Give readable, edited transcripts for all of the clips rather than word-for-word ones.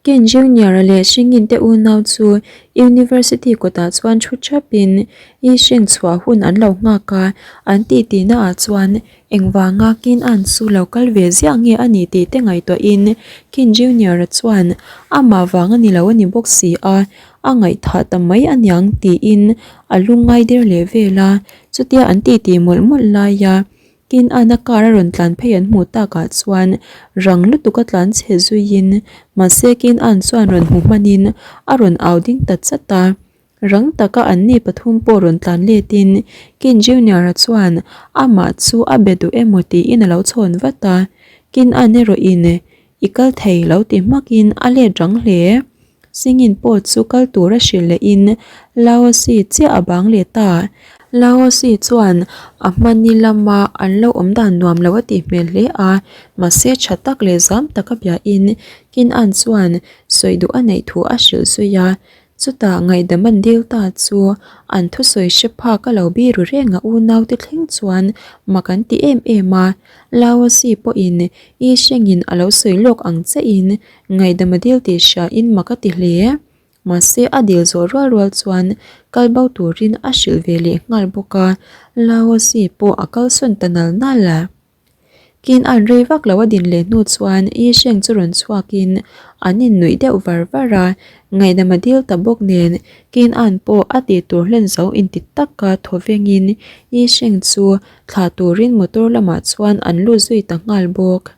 Ken Junior-a leh Hringin te unau chu University kawtah chuan thu thapin i hring chhuah hun an lo nghak a, an titi naah chuan engvanga Kin An chu lo kal ve ziah nge a nih tih te ngaihtuahin Kin Junior-a chuan amah vang a ni lo a ni bawk si a, a ngaihthah ta mai aniang tiin a lungngai der leh vel a, chutia an titi mawlh mawlh laia Tin, Anna car a rawn tlan phei an hmuh takah chuan rang lutuk a tlan chhe zuiin mahse Kin An chuan rawn hmu hmanin a rawn au ding ta chat a. Rang taka anni pathum pawh rawn tlan letin Kin Junior-a chuan amah chu a be duh emaw tiin a lo chhawn vat a. Kin An erawhin I kal thei lo ti hmakin a let rang hle. Singin pawh chu kal tura hrilh lehin Laosi chiah a bang leh ta. Laosi chuan a hmani lama an lo awm dan nuam lo a tih hmel hle a, mahse tha tak leh zam taka biahin Kin An chuan sawi duh a neih thu a hrilh zui a. Chutah ngaihdam an dil ta chu an thusawi hre phak a lo biru reng a unaute thleng chuan mak an ti em em a. Laosi pawhin I hrengin a lo sawi lawk ang chiahin Ngaihdam a dil tih hria in mak a ti hle. Mahse a dil zawh rual rual chuan kal bo turin a hrilh ve leh nghal bawk a, Laosi pawh a kalsawn ta nal nal a. Kin an rei vak lo a din leh hnu chuan Yi Sheng chu rawn chhuak in an in nuih deuh var var a, ngaihdam a dil ta bawk nen Kin an pawh a tih tur hlen zo inti taka thaw veng in Yi Sheng chu thlah turin motor lamah chuan an lut zui ta nghal bawk.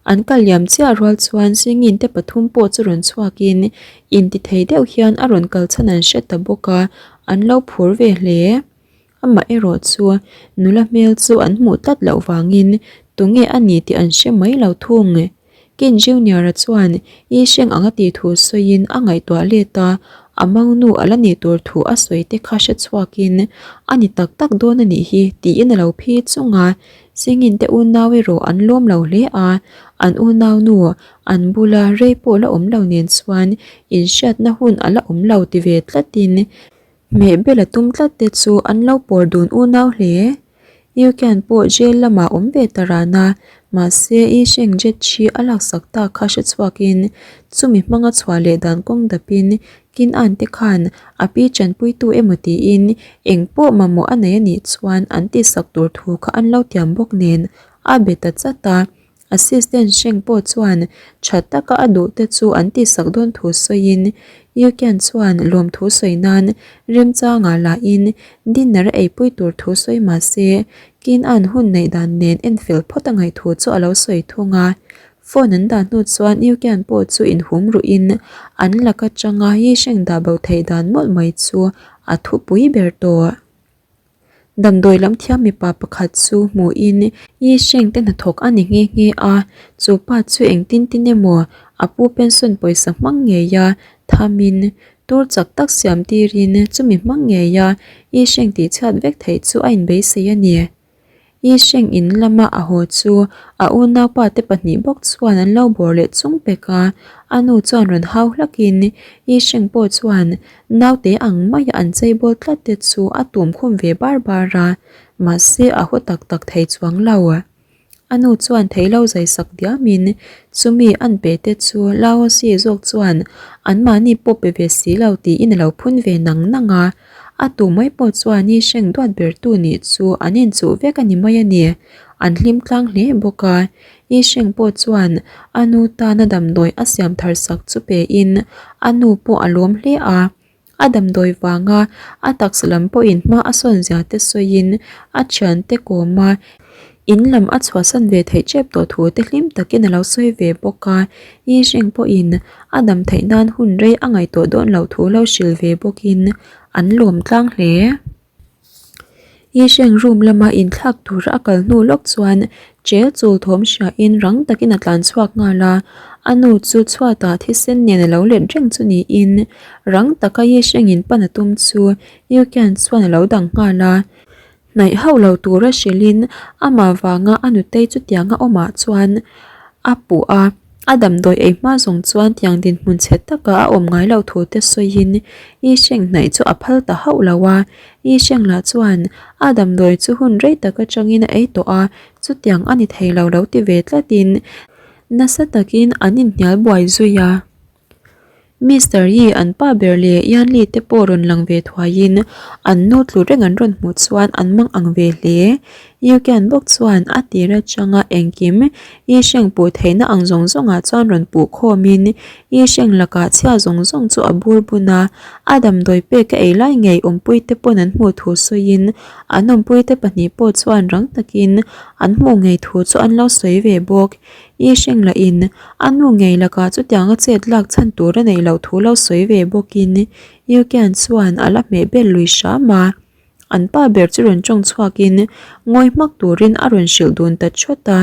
An kal liam chiah rual chuan Singin te pathum pawh chu rawn chhuakin intithei deuh hian a rawn kal chhan an hre ta bawk a, an lo phur ve hle. Amah erawh chu nula hmel chu an hmuh tlat loh vangin tunge a ni tih an hre mai lo thung. Kin Junior-a chuan i hreng ang a tih thu sawiin a ngaihtuah let a, a mangnu a la nih tur thu a sawi te kha hre chhuakin a ni tak tak dawn a nih hi tiin a lo phi chung a. Singin te unau erawh an lawm lo hle a, an unau nu an bula rei pawh la awm lo nen chuan inhriatna hun a la awm lo ti ve tlatin hmehbel a tum tlat te chu an lo pawr dun unau hle. Yukian pawh jail lamah awm ve ta ran a, mahse i hreng jet thi a laksak tak kha hre chhuakin chumi hmanga chhuah leh dan kawng dapin Kin An te khan a pi chanpuitu emaw tiin eng pawh mamawh a nei a nih chuan an tihsak tur thu kha an lo tiam bawk nen a be ta chat a. Assistant Sheng pawh chuan tha taka a duh te chu an tihsak dawn thu sawiin Yukian chuan lawmthu sawi nan remchangah lahin dinner a eipui tur thu sawi mah se Kin An hun neih dan nen enfel phawt a ngaih thu chu a lo sawi thung a. Phone an dah hnu chuan Yukian pawh chu inhum ruhin an lak atanga Yi Sheng dah bo theih dan mawlh mai chu a thupui ber tawh. Damdawi lam thiam mipa pakhat chu hmuhin Yi Sheng te hnathawk a ni nghe nghe a, chu pa chu engtin tin emaw a pu pension pawisa hmang ngei a thamin tur chak tak siam tirin chumi hmang ngei a Yi Sheng tihchhiat vek theih chu a inbeisei a ni. I hreng in lama a haw chu a unaupa te pahnih bawk chuan an lo bawr leh chung pek a, a nu chuan rawn hau hlakin I hreng pawh chuan naute ang maia an cheibawl tlat te chu a tum khum ve bar bar a, mahse a haw tak tak thei chuang lo. A nu chuan theihlo zai sak diamin chumi an pe te chu Laosi zawk chuan anmahni pawh pe ve si lo tiin a lo phun ve nang nang a. A tu mai pawh chuan i hreng duat ber tu nih chu an inchuh vek a ni mai a ni. An hlim tlang hle bawk a. I hreng pawh chuan a nu tana damdawi a siam thar sak chu pe in a nu pawh a lawm hle a. A damdawi vanga a taksa lam pawhin hma a sawn zia te sawiin a thiante kawm a In lam a chhuahsan ve theih tep tawh thu te hlim takin a lo sawi ve bawk a, Yi Sheng pawhin a dam theih nan hun rei a ngaihtuah dawn loh thu lo hrilh ve bawkin an lawm tlang hle. Yi Sheng room lama inthlak tura a kal hnu lawk chuan Chel chul thawm hriain rang takin a tlan chhuak nghal a, a nu chu chhuatah thisen nen a lo let reng chu niin rang taka Yi Sheng in pan a tum chu Yu Qian chuan a lo dang nghal a. Hnaih hauh lo tura hrilhin amah vanga a nutei chutianga awmah chuan a puh a, a damdawi ei hma zawng chuan tiang dinhmun chhe taka a awm ngai loh thu te sawiin Yi Sheng hnaih chu a phal ta hauh lo a, Yi Sheng lah chuan a damdawi chu hun rei tak atangin a ei tawh a, chutiang a ni thei lo lo ti ve tlatin. nasa takin an inhnial buai zui a. Mister Yi an pa ber leh Yan Li te pawh rawn lang ve thuaiin an nu tlu reng an rawn hmuh chuan an mang ang ve hle. Yu Kian bawk chuan a tir atanga engkim Yi Sheng puh theihna ang zawng zawngah chuan rawn puh khawmin Yi Sheng lakah chhia zawng zawng chu a bur bun a, a damdawi pek a ei lai ngei awmpui te pawn an hmuh thu sawiin an awmpui te pahnih pawh chuan rang takin an hmuh ngei thu chu an lo sawi ve bawk. I hreng lah in a nu ngei lakah chutianga chet lak chhan tur a neih loh thu lo sawi ve bawkin Yukian chuan a la hmeh bel lui hram a. An pa ber chu rawn tawng chhuakin ngawi hmak turin a rawn hrilh dun ta thawt a.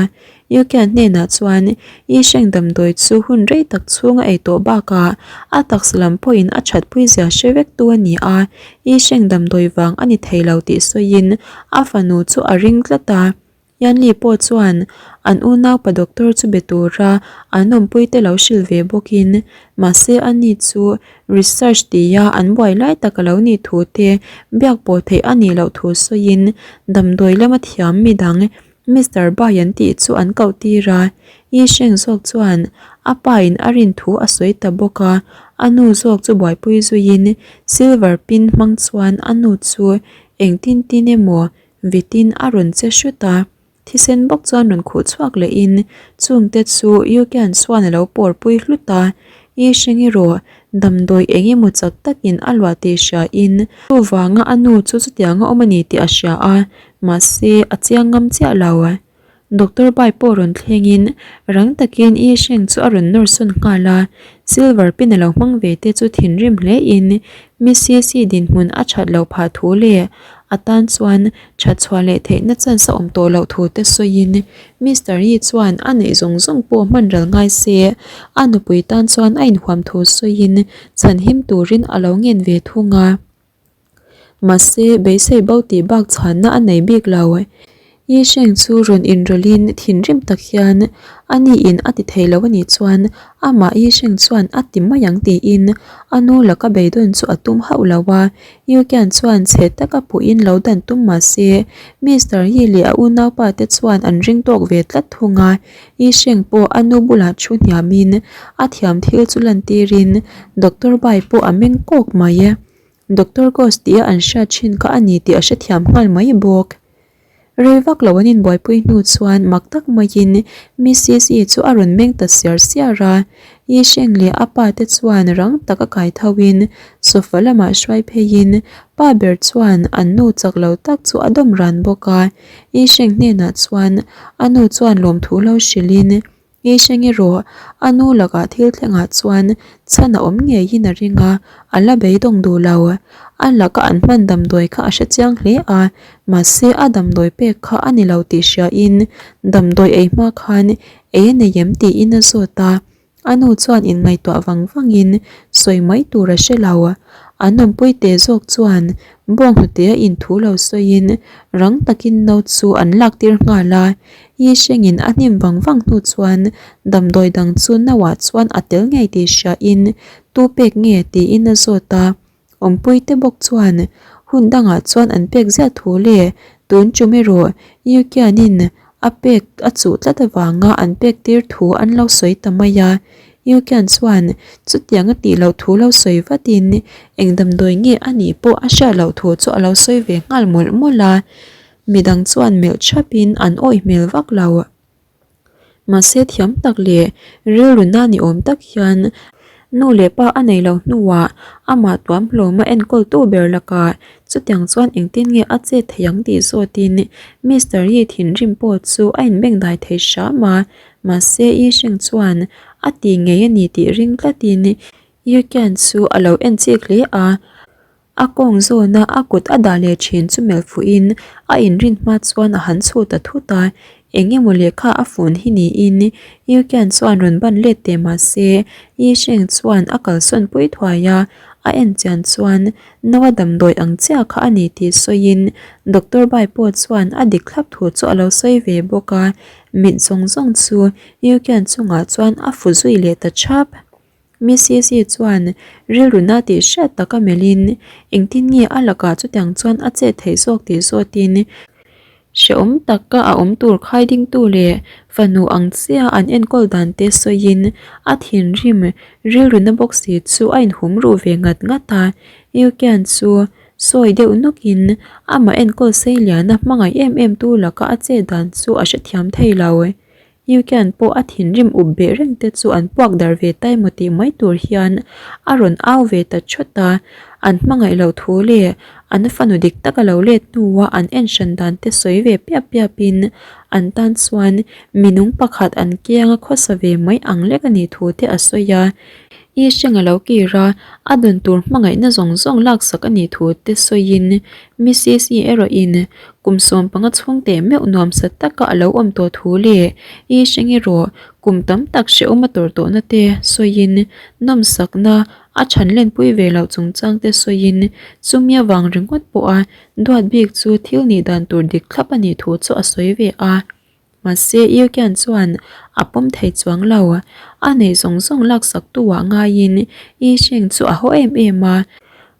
Yukian hnenah chuan I hreng damdawi chu hun rei tak chhung a ei tawh bakah a taksa lam pawhin a thatpui zia hre vek tu a ni a, I hreng damdawi vang a ni thei lo tih sawiin a fanu chu a ring tlat a. Yanli pawh chuan an unaupa doctor chu be tura an awmpuite lo hrilh ve bawkin mahse ani chu research tia an buai lai tak a lo nih thu te biak pawh theih a nih loh thu sawiin damdawi lama thiam midang Mister Bai an tih chu an koh tir a, Yi Sheng zawk chuan a pa in a rin thu a sawi ta bawk a, a nu zawk chu buaipui zuiin silver pin hmang chuan a nu chu engtin tin emaw Vitin a rawn che hrut a, thisen bawk chuan rawn khuh chhuak lehin chungte chu Yukian chuan a lo pawrpui hlut a, I hreng erawh damdawi eng emaw chak takin a luah tih hriain chuvanga a nu chu chutianga awm a ni tih a hria a, mahse a chiang ngam chiah lo. Doctor Bai pawh rawn thlengin rang takin Yi Sheng chu a rawn nawr sawn nghal a, Silver pin a lo hmang ve te chu thinrim hle in Missis dinhmun a that loh phah thu leh a tan chuan that chhuah leh theihna chance a awm tawh loh thu te sawiin Mister Yi chuan a neih zawng zawng pawh hman ral ngai se a nupui tan chuan a inhuam thu sawiin chhanhim turin a lo ngen ve thung a. Mahse, beisei bo tih bak chhanna a nei bik lo. Yi Sheng chu rawn inrawlhin thinrim tak hian a niin a ti thei lo a nih chuan amah Yi Sheng chuan a ti mai ang tiin a nu laka beidawn chu a tum hauh lo a. Yu Qian chuan chhe taka puhin lo dan tum mah se Mister Yi leh a unaupa te chuan an ring tawk ve tlat thung a. Yi Sheng pawh a nu bulah thu hniamin a thiam thil chu lantirin Doctor Bai pawh a meng kawk mai. Doctor Ghost tia an hriat thin kha a ni tih a hrethiam nghal mai bawk. Rei vak lo an inbuaipui hnu chuan mak tak maiin Missis Yi chu a rawn meng ta siar siar a. Yi Sheng leh a pa te chuan rang tak a kai tho in sofa lamah hruai pheiin pa ber chuan an nu chak lo tak chu a dawm ran bawk a. Yi Sheng hnenah chuan a nu chuan lawmthu lo hrilhin Nge hreng erawh a nu lakah thil thlengah chuan chhan a awm ngeiin a ring a, a la beidawng duh lo. A laka an hman damdawi kha a hre chiang hle a, mahse a damdawi pek kha a ni lo tih hriain damdawi ei hma khan ei a nei em tiin a zawt a. A nu chuan inngaihtuah vang vangin sawi mai tur a hre lo. An awmpui teh zawk chuan bawnghnute a inthu lo sawiin rang takin no chu an lak tir nghal a. Yi hrengin a hnim vang vang hnu chuan damdawi dang chu nauah chuan a tel ngei tih hriain tu pek nge tiin a zawt a. Awmpuite bawk chuan hun dangah chuan an pek ziah thu leh tun tum erawh Yu Kianin a pek a chuh tlat avanga an pek tir thu an lo sawi ta mai a. Yu Kian chuan chutiang a tih loh thu lo sawi vatin eng damdawi nge a nih pawh a hriat loh thu chu a lo sawi ve nghal mawlh mawlh a. Midang chuan melh thapin an awih hmel vak lo. Mahse thiam tak leh rilru na ni awm tak hian nu leh pa a nei lo hnuah amah tuam hlawma enkawltu ber lakah chutiang chuan engtin nge a chet thei ang tih zawtin Mister Yi thinrim pawh chu a inbengdai thei hram a, mahse Yi Sheng chuan a ti ngei a ni tih ring tlatin Yi Qian chu a lo en chik hle a. A kawng zawna a kut a dah leh thin chu melh fuhin a inrin hma chuan a han chhut ta thut a, eng emaw lehkha a fun hi niin Yukian chuan rawn ban let teh mah se Yi Sheng chuan a kalsawn pui thuai a, a en chian chuan Noa damdawi ang chiah kha a ni tih sawiin Doctor Bai pawh chuan a dik thlap thu chu a lo sawi ve bawk a, mit zawng zawng chu Yukian chungah chuan a fu zui leh ta thap. Missis-i chuan rilru na tih hriat taka melhin engtin nge a lakah chutiang chuan a chet theih zawk tih zawtin. Hrehawm taka a awm tur khai dingtu leh fanu ang chiah an enkawl dan te sawiin a thinrim rilru na bawk si chu a inhum ruh ve ngat ngat a. Yukian chu sawi deuh nawkin amah enkawl sei liana hmangaih em em tu laka a chet dan chu a hrethiam thei lo. Yukian pawh a thinrim up beh reng te chu an puak dar ve ta emaw tih mai tur hian a rawn au ve ta thawt a, an hmangaih loh thu leh an fanu dik taka lo let hnua an en hran dan te sawi ve piap piap in an tan chuan minung pakhat an kianga khawsa ve mai ang lek a nih thu te a sawi a. I hreng a lo kir a, a dawn tur hmangaihna zawng zawng laksak a nih thu te sawiin Mrs I erawhin kum 15 chhung teh meuh nuamsa taka a lo awm tawh thu leh I hreng erawh kum tam tak hrehawm a tawrh tawhna te sawiin nawmsakna a chhan lenpui ve loh chungchang te sawiin chumi avang ringawt pawha duat bik chu thil nih dan tur dik thlap a nih thu chu a sawi ve a. Mahse, Yukian chuan a pawm thei chuang lo. A neih zawng zawng laksaktu ah ngaiin Yi Sheng chu a haw em em a.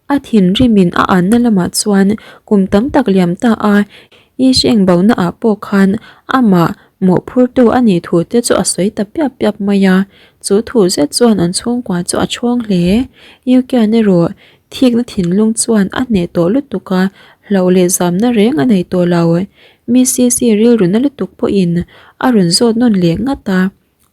A thinrimin a anna lamah chuan kum tam tak liam ta a, Yi Sheng bona ah pawh khan amah mawhphurtu a nih thu te chu a sawi ta piap piap mai a. Chu thu zet chuan an chhungkua chu a chhawng hle. Yukian erawh thikna thinlung chuan a hneh tawh lutuk a, hlauh leh zamna reng a nei tawh lo. Mcc rilru na lutuk pawhin a rawn zawt nawn leh ngat a,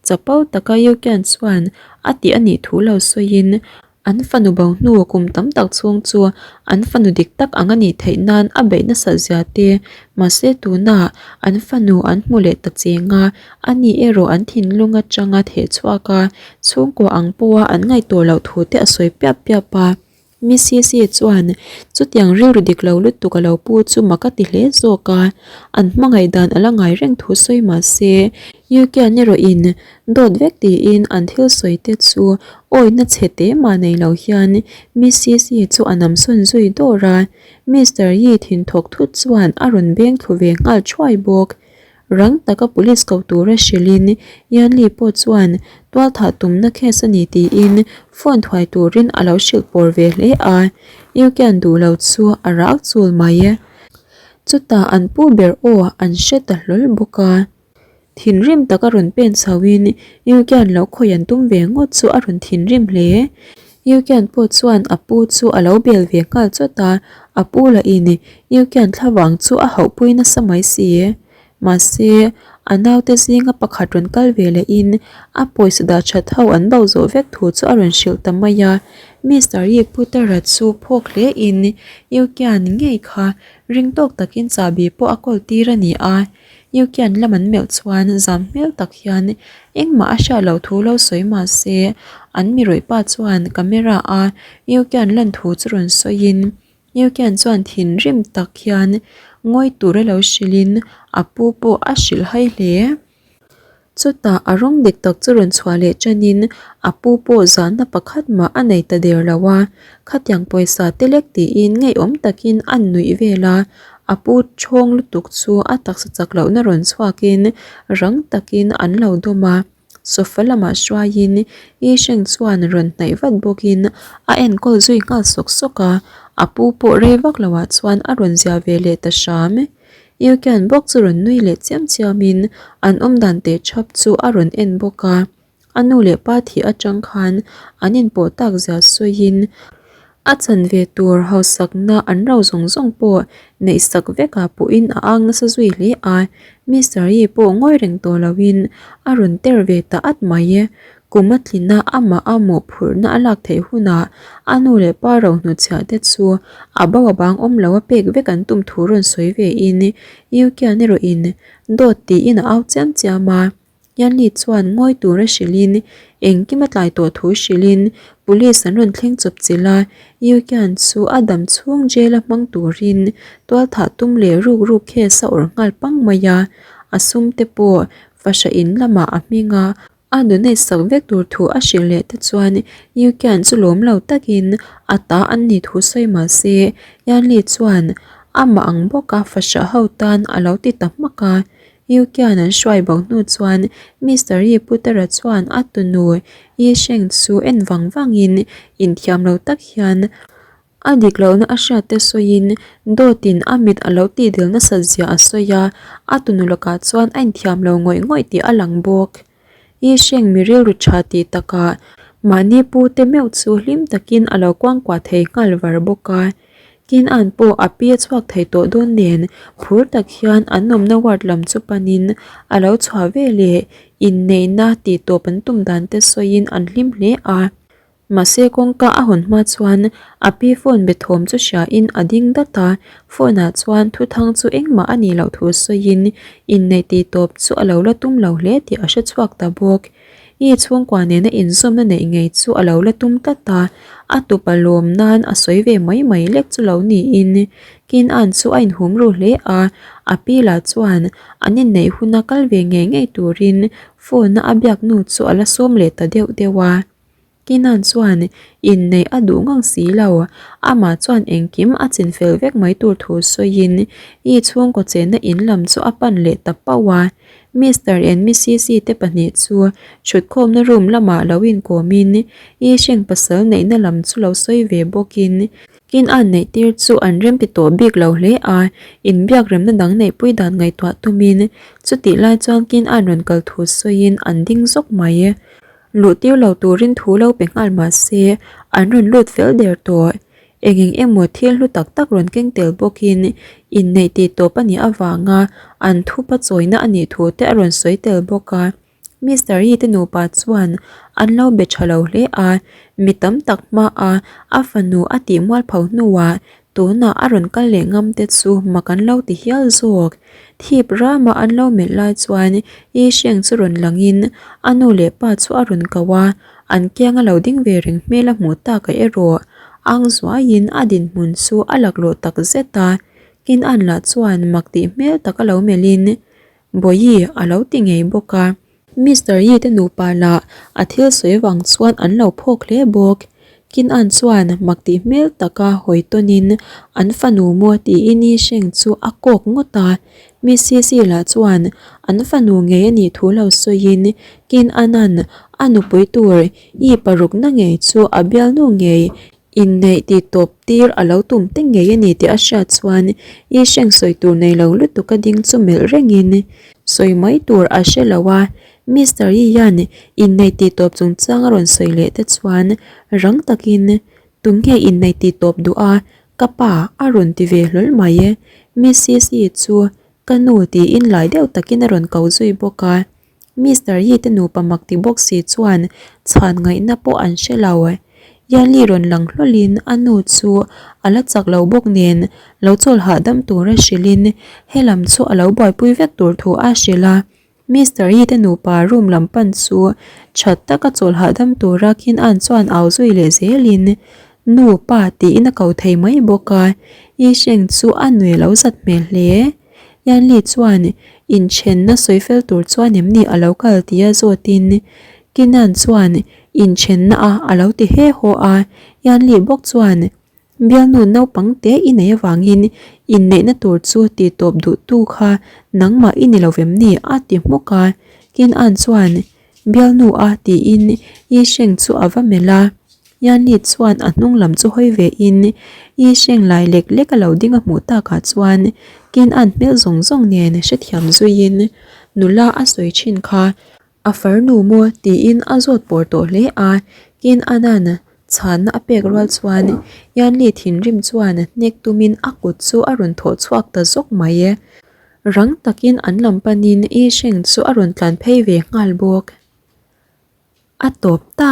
chapo taka Yukian chuan a tih a nih thu lo sawiin an fanu bo hnu kum tam tak chhung chu an fanu dik tak ang a nih theih nan a beih nasat zia te, mahse tunah an fanu an hmu leh ta cheng a, ani erawh an thinlung atanga theh chhuak a, chhungkua ang pawha an ngaihtuah loh thu te a sawi piap piap a. Mcc chuan chutiang rilru dik lo lutuk a lo pu chu mak a ti hle zawk a, an hmangaih dan a la ngai reng thu sawi mah se, Yukian erawhin dawt vek tiin an thil sawi te chu awihna chhe te mah nei lo hian Mcc chu a namsawn zui dawr a, Mister Yi thinthawk thut chuan a rawn beng thlu ve nghal thuai bawk. Rang taka police ko tura hrilhin Yanli pawh chuan tualthah tumna case a ni tiin phone thuai turin a lo hrilh pawr ve hle a, Yukian duh lo chu a rak chul mai. Chutah an pu ber aw an hre ta hlawl bawk a. Thinrim taka rawn pen chhoin Yukian lo khawi an tum ve ngawt chu a rawn thinrim hle. Yukian pawh chuan a pu chu a lo bel ve nghal chawt a, a pu lahin Yukian thlavang chu a hauhpui nasa mai si. Mahse, a naute zinga pakhat rawn kal ve lehin a pawisa dah that ho an bo zawh vek thu chu a rawn hrilh ta mai a. Mister Yi Putara chu phawk hlein Yukian ngei kha ring tawk takin chahbi pawh a kawl tir a ni a. Yukian lam an melh chuan zam hmel tak hian engmah a hriat loh thu lo sawi mah se, an mi rawih pa chuan camera a Yukian lan thu chu rawn sawiin Yukian chuan thinrim tak hian ngawi tura lo hrilhin a pu pawh a hrilh hai hle. Chutah a rawng dik tak chu rawn chhuah leh tanin a pu pawh zahna pakhat mah a nei ta der lo a, khatiang pawisa te lek tiin ngeiawm takin a nuih vel a, a pu thawng lutuk chu a taksa chak lohna rawn chhuakin rang takin an lo dawm a. Sofa lamah hruaiin Yi Sheng chuan rawn hnaih vat bawkin a enkawl zui nghal sawk sawk a, a pu pawh rei vak loah chuan a rawn zia ve leh ta hram. Yu Kian bawk chu rawn nui leh chiam chiamin an awm dan teh thap chu a rawn en bawk a, a nu leh pa thih atang khan an inpawh tak zia sawiin A chanve tur hausakna an ro zawng zawng pawh neihsak vekah pawhin a ang nasa zui hle a, Mister Yi pawh ngawi reng tawh loin a rawn ter ve ta at mai. Kum a tlina amah a mawhphurhna a lak theih hunah a nu leh pa ro hnutchhiah te chu a bo a bang awm lo a pek vek an tum thu rawn sawi ve in Yu Kian erawhin dawt tiin a au chiam chiam a. Yanli chuan ngawi tura hrilhin engkim a tlai tawh thu hrilhin police an rawn thleng chawp chilh a, Yukian chu a dam chhung jail a hmang turin tualthah tum leh ruk ruk case a awrh nghal pang mai a, a sum te pawh fahrah in lamah a hming a, a donate sak vek tur thu a hrilh leh te chuan Yukian chu lawm lo takin a ta an nih thu sawi mah se Yanli chuan amah ang bawka fahrah ho tan a lo ti ta hmak a. Yukian an hruai bo hnu chuan Mister Yi Putara chuan a tunu Yi Sheng chu en vang vangin inthiam lo tak hian A dik lohna a hriat te sawiin dawtin a mit a lo tihdil nasat zia a sawi a, a tunu lakah chuan a inthiam lo ngawih ngawih tih a lang bawk. I hreng mi rilru tha tih takah mahni pu te meuh chu hlim takin a lo kuangkuah thei nghal var bawk a. Kinan pawh a pi a chhuak thei tawh dawn nen phur tak hian an awmna ward lam chu panin a lo chhuah ve leh inneihna tih tawp an tum dan te sawiin an hlim hle a. Mahse kawngka a hawn hma chuan a pi phone be thawm chu hriain a ding dat a, phone ah chuan thuthang chu engmah a nih loh thu sawiin inneih tih tawp chu a lo la tum lo hle tih a hre chhuak ta bawk. I chhungkua nena inzawmna neih ngei chu a lo la tum tlat a, a tupa lawm nan a sawi ve mai mai lek chu lo niin Kinan chu a inhum ru hle a, a pi lah chuan an inneih huna kal ve ngei ngei turin phone a a biak nu chu a la sawm leh ta deuh deuh a. Kinan chuan inneih a duh ngang si lo, amah chuan engkim a chinfel vek mai tur thu sawiin i chhungkaw chenna in lam chu a pan leh ta pauh a. Mister and Missis te pahnih chu thutkhawmna room lamah lo inkawmin i hreng pasal neihna lam chu lo sawi ve bawkin Kin an neih tir chu an rem ti tawh bik lo hle a, inbiak remna dang neihpui dan ngaihtuah tumin chutih lai chuan kin an rawn kal thu sawiin an ding zawk mai. Luh tir lo turin thu lo pe nghal mah se an rawn lut fel der tawh. Eng eng emaw thil hlu tak tak rawn keng tel bawkin inneih tih tawp a nih avanga an thupa chawina a nih thu te a rawn sawi tel bawk a. Mister Yi te nupa chuan an lo be tha lo hle a, mi tam tak hmaa a fanu a tih mualpho hnuah Tunah a rawn kal leh ngam te chu mak an lo ti hial zawk. Thip rama an lo melh lai chuan Yi Sheng chu rawn langin a nu leh pa chu a rawn ko a, an kiang a lo ding ve reng hmel a hmuh tak a erawh ang zuaiin a dinhmun chu a laklawh tak zet a. Kin An lah chuan mak tih hmel tak a lo melhin Bawihi a lo ti ngei bawk a. Mister Yi te nupa lah a thil sawi vang chuan an lo phawk hle bawk. Kin An chuan mak tih hmel taka hawi tawnin an fanu maw tiin Yi Sheng chu a kawk ngawt a. Miss Sisi lah chuan an fanu ngei a nih thu lo sawiin Kin An-a'n a nupui tur Yi parukna ngei chu a bialnu ngei Inneih tih tawp tir a lo tum te ngei a ni tih a hriat chuan i hreng sawi tur nei lo lutuk a ding chu melh rengin sawi mai tur a hre lo a, Mister Yi hian inneih tih tawp chungchang a rawn sawi leh te chuan rang takin Tunge inneih tih tawp duh a ka pa a rawn ti ve hlawl mai e, Missis Yi chu ka nu tiin lai deuh takin a rawn ko zui bawk a. Mister Yi te nupa mak ti bawk si chuan chhan ngaihna pawh an hre lo. Yali rawn lang hlawlhin a nu chu a la chak lo bawk nen lo chawl hahdam tura hrilhin helam chu a lo buaipui vek tur thu a hrilh a. Mister Yi te nupa room lam pan chu that taka chawl hahdam tura Khin An chuan au zui leh zelin Nu pa tiin a ko thei mai bawk a. Yi Sheng chu a nui lo zat hmel hle. Yanli chuan inthenna sawi fel tur chuan em ni a lo kal tia zawtin Kinan chuan inthenna a a lo ti he haw a, Yanli bawk chuan bialnu naupang te i nei avangin inneihna tur chu ti tawp duh tu kha nangmah i ni lo vem ni a ti hmuk a, Kinan chuan bialnu a tiin Yi Sheng chu a va melh a. Yanli chuan a hnung lam chu hawi ve in Yi Sheng lai lek lek a lo ding a hmuh takah chuan Kin An hmel zawng zawng nen hrethiam zuiin nula a sawi thin kha a farnu maw tiin a zawt pawr tawh hle a, Kin An-a'n chhanna a pek rual chuan Yanli thinrim chuan hnek tumin a kut chu a rawn thawh chhuak ta zawk mai. Rang takin an lam panin Yi Sheng chu a rawn tlan phei ve nghal bawk. A tawp ta.